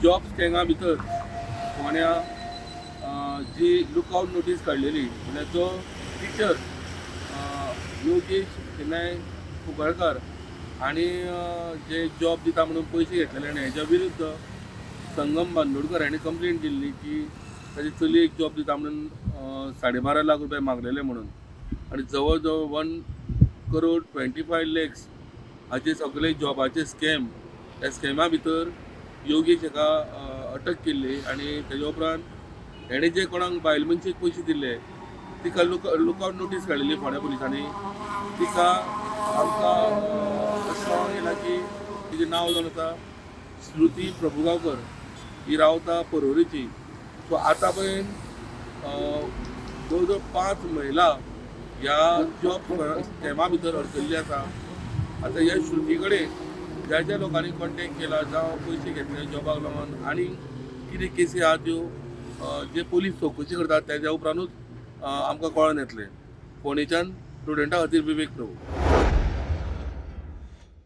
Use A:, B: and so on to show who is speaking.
A: Job स्कॅमा भितर फोंड्या जी लुकआउट नोटीस काडलेली, म्हणल्यार जो टिचर योगेश शेनाय कुंकळकार हांणी जे जॉब दिता म्हणून पयशे घेतलेले आनी हेज्या विरुद्ध संगम बांदोडकर हांणी कंप्लेन केल्ली की ताजी चलयेक जॉब दिता म्हणून 12.5 लाख रुपया मागलेले म्हणून. आनी जवळ जवळ 1 करोड 25 लॅक्स हाचे सगळे जॉबाचे स्कॅम, ह्या स्कॅमा भितर योगेश हाका अटक केल्ली. आनी तेज्या उपरांत हेणें जे कोणाक बायल मनशेक पयशे दिल्ले, तिका लुकआउट नोटीस काडलेली फोंड्या पुलिसांनी. तिका आमकां अशें कळोन येयलां की तिजें नांव जावन आसा श्रुती प्रभुगांवकर, ही रावता पर्वरीची. सो आतां पर्यंत जवळ जवळ पांच महिला ह्या जॉब स्कॅमा भितर अडकल्ली आसा. आतां ह्या श्रुती कडेन ज्या ज्या लोकांनी कॉन्टेक्ट केला जावं पयशे घेतले जॉबाक लागून आनी कितें केसी आहा त्यो जे पोलीस चवकशी करतात तेज्या उपरांतूच आमकां कळोन येतलें. फोंडेच्यान स्टुडंटा खातीर विवेक प्रभू.